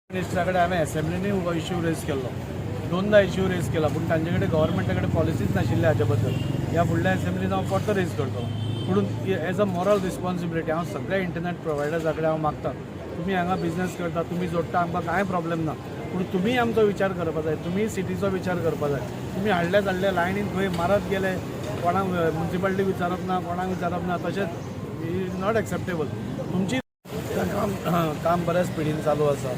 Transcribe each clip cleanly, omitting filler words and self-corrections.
मिनिस्टरा कडेन हांवें एसेंब्लीनी हो इश्यू रेज केल्लो, दोनदा इश्यू रेज केला, पूण तांचे कडेन, गव्हर्मेंटा कडेन पॉलिसीच नाशिल्ली हाचे बद्दल. ह्या फुडल्या एसेंब्लीन हांव परतो रेज करतलो. पूण एज अ मॉरल रिस्पॉन्सिबिलिटी हांव सगळ्या इंटरनेट प्रोवायडर्सा कडेन हांव मागता, तुमी हांगा बिजनेस करता, तुमी जोडटा, आमकां कांय प्रॉब्लेम ना, पूण तुमी आमचो विचार करपा जाय, तुमी सिटीचो विचार करपा जाय. तुमी हाडले धाडले, लायनीन खंय मारत गेले, कोणाक म्युन्सिपालिटी विचारप ना, कोणाक विचारप ना, तशेंच is not acceptable. तुमची काम काम बऱ्या स्पिडीन चालू आसा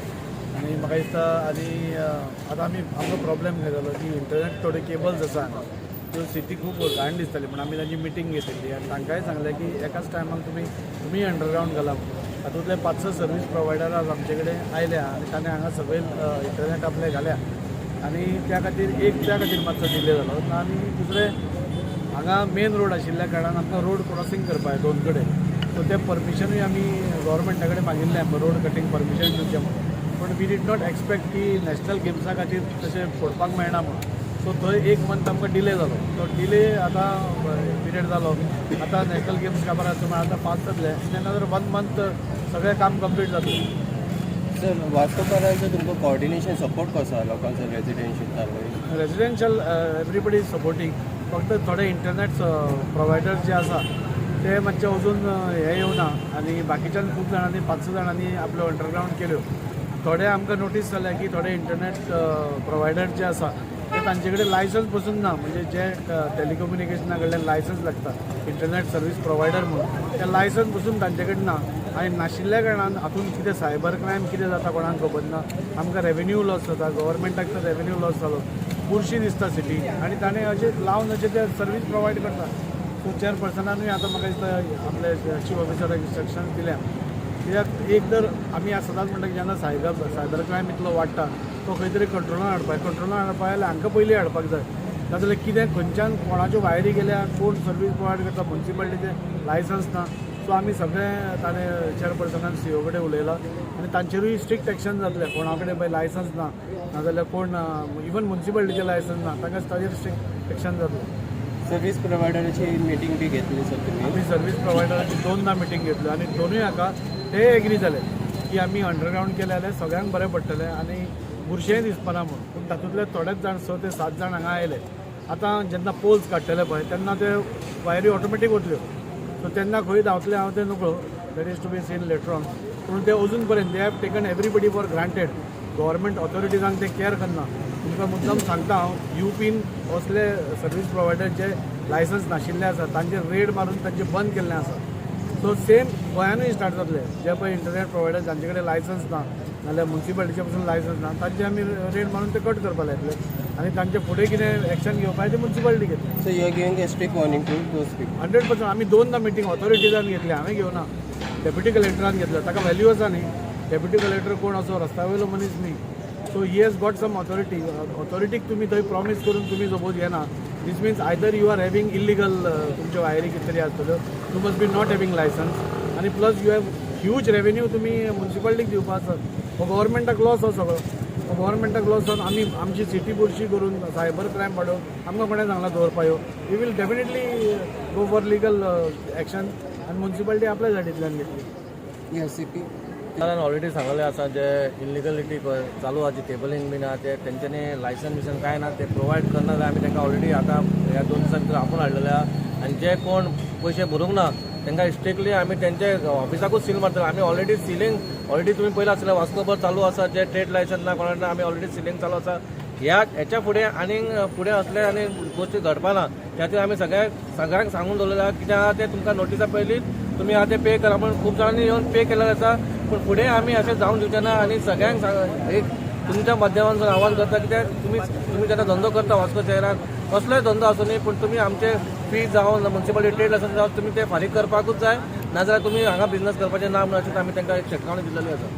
आनी म्हाका दिसता आनी आतां आमी आमकां प्रॉब्लेम खंय जालो की इंटरनेट थोडे केबल्स आसा हांगा, त्यो सिटी खूब घाण दिसताली. पूण आमी तांची मिटींग घेतिल्ली आनी तांकांय सांगलें की एकाच टायमाक तुमी तुमी अंडरग्रावंड घाला. तातूंतले पांच स सर्वीस प्रोवायडर आज आमचे कडेन आयल्या आनी ताणें हांगा सकयल इंटरनेट आपले घाल्या आनी त्या खातीर एक त्या खातीर मातसो डिले जालो. आनी दुसरें, हांगा मेन रोड आशिल्ल्या कारणान आमकां रोड क्रॉसींग करपाक जाय दोन कडेन, सो तें परमिशनूय आमी गव्हर्मेंटा कडेन मागिल्लें, आमकां रोड कटींग परमिशन दिवचें म्हणून. पूण we did not expect की नॅशनल गेम्सा खातीर तशें फोडपाक मेळना म्हणून. सो थंय एक मंथ आमकां डिले जालो. तो डिले आतां पिरियड जालो. आतां नॅशनल गेम्स काबार आसा म्हळ्यार आतां पास जातले आनी अनदर वन मंथ सगळें काम कंप्लीट जातलें. सर, वास्कोकारांचो तुमकां कॉर्डिनेशन सपोर्ट कसो आहा लोकांचो रेजिडेन्शियल चालू? Residential everybody is supporting. फक्त थोडे इंटरनेट प्रोवायडर्स जे आसा ते मातशे अजून हे येवना आनी बाकीच्यान खूब जाणांनी, पांच स जाणांनी आपल्यो अंडरग्रावंड केल्यो. थोडे आमकां नोटीस जाल्या की थोडे इंटरनेट प्रोवायडर जे आसा ते तांचे कडेन लायसन्स पसून ना. म्हणजे जे टेलिकम्युनिकेशना कडल्यान लायसन्स लागता इंटरनेट सर्वीस प्रोवायडर म्हणून, ते लायसन्स पसून तांचे कडेन ना. आनी नाशिल्ल्या कारणान हातून कितें सायबर क्रायम कितें जाता कोणाक खबर ना. आमकां रेवेन्यू लॉस जाता, गव्हर्मेंटाक तर रेवेन्यू लॉस जालो. बुरशी दिसता सिटी आनी ताणें अशें लावन अशें ते सर्वीस प्रोवायड करता. सो चेअरपर्सनानूय आतां म्हाका दिसता आपले चीफ ऑफिसराक इन्स्ट्रक्शन दिल्या. कित्याक एक तर आमी आज सदांच म्हणटा की जेन्ना सायबर क्रायम इतलो वाडटा, तो खंय तरी कंट्रोलान हाडपाक, कंट्रोलान हाडपाक जाल्यार हांकां पयलीं हाडपाक जाय. नाजाल्यार कितें खंयच्यान कोणाच्यो वायरी गेल्या, कोण सर्वीस प्रोवायड करता, म्युन्सिपालिटीचें लायसन्स ना. सो आमी सगळे ताणें चेअरपर्सनान सीओ कडेन उलयलां आनी तांचेरूय स्ट्रिक्ट एक्शन जातलें. कोणा कडेन पळय लायसन्स ना, नाजाल्यार कोण इवन म्युन्सिपालिटीचें लायसन्स ना, तांकां ताजेर स्ट्रिक्ट एक्शन जातलें. सर्वीस प्रोवायडराची मिटींग बी घेतली सर तुमी? आमी सर्वीस प्रोवायडराची दोनदा मिटींग घेतल्यो आनी दोनूय हाका ते एग्री जाले की आमी अंडरग्रावंड केलें जाल्यार सगळ्यांक बरें पडटलें आनी बुरशेंय दिसपाना म्हणून. पूण तातूंतले थोडेच जाण, 6 ते 7 जाण हांगा आयले. आतां जेन्ना पोल्स काडटले पळय, तेन्ना ते वायरी ऑटोमॅटीक वतल्यो. सो तेन्ना खंय धांवतले हांव तें नकळो, that is to be seen later on. पूण ते अजून पर्यंत they have taken everybody for granted. Government ऑथॉरिटीजांक ते कॅर करना. तुमकां मुद्दम सांगता हांव, युपीन असले सर्वीस प्रोवायडर जे लायसन्स नाशिल्ले आसा तांचेर रेड मारून तांचे बंद केल्लें आसा. सो सेम गोंयानूय स्टार्ट जातले. जे पळय इंटरनेट प्रोवायडर जांचे कडेन लायसन्स ना, नाल्यार म्युन्सिपालिटीचे पसून लायसन्स ना, तांचे आमी रेड मारून ते कट करपाक लायतले आनी तांचे फुडें कितें एक्शन घेवपाचें तें म्युन्सिपालिटी घेतली. So you are giving a strict warning to those people? 100%. आमी दोनदा मिटींग ऑथॉरिटीजान घेतली. हांवें घेवना, डेप्युटी कलेक्टरान घेतलं. ताका व्हॅल्यू आसा न्ही. डेप्युटी कलेक्टर कोण असो रस्त्या वयलो मनीस न्ही. So he has got some authority. ऑथॉरिटीक तुमी थंय प्रॉमीस करून तुमी सपोज येना, this means either you are having illegal तुमच्यो वायरी कितें तरी आसतल्यो, you must be not having license आनी plus you have huge revenue तुमी म्युन्सिपालिटीक दिवपा आसा. हो गव्हर्मेंटाक लॉस हो सगळो. हो गव्हर्मेंटाक लॉस जावन आमी आमची सिटी बुरशी करून, सायबर क्रायम वाडोवन आमकां कोणें सांगलां दवरपा यो. We will definitely go for legal action आनी म्युन्सिपालिटी आपल्या सायडींतल्यान घेतली. Yes, CP. ऑलरेडी सांगलें आसा, जे इलिगलिटी चालू आहा, जी केबलिंग बीन आहा, ते तेंच्यांनी लायसन बिसन कांय ना, ते प्रोवायड करना जाल्यार आमी तांकां ऑलरेडी आतां ह्या 2 दिसां भितर आपोवन हाडलेले आहा. आनी जे कोण पयशे भरूंक ना तांकां स्ट्रिक्टली आमी तेंचे ऑफिसाकूच सील मारतले. आमी ऑलरेडी सिलींग ऑलरेडी तुमी पयलां आसलें, वास्कोभर चालू आसा. जे ट्रेड लायसन ना कोणा ना, आमी ऑलरेडी सिलींग चालू आसा. ह्या हेच्या फुडें आनीक फुडें असले आनी गोश्टी घडपा ना, त्या खातीर आमी सगळ्यांक सांगून दवरलें आहा. कितें आहा तें तुमकां नोटिसा पयलीं तुमी आहा तें पे करा म्हणून. खूब जाणांनी येवन पे केलेलें आसा, पूण फुडें आमी अशें जावन दिवचे ना. आनी सगळ्यांक एक तुमच्या माध्यमांतून आवाहन करता, कित्याक तुमी तुमी जेन्ना धंदो करता वास्को शहरान, कसलोय धंदो आसूं न्ही, पूण तुमी आमचे फी जावं, म्युन्सिपालिटी ट्रेड लायसन्स जावं, तुमी ते फारीक करपाकूच जाय, नाजाल्यार तुमी हांगा बिझनस करपाचें ना म्हणून अशें आमी तांकां एक शिटकावणी दिलेली आसा.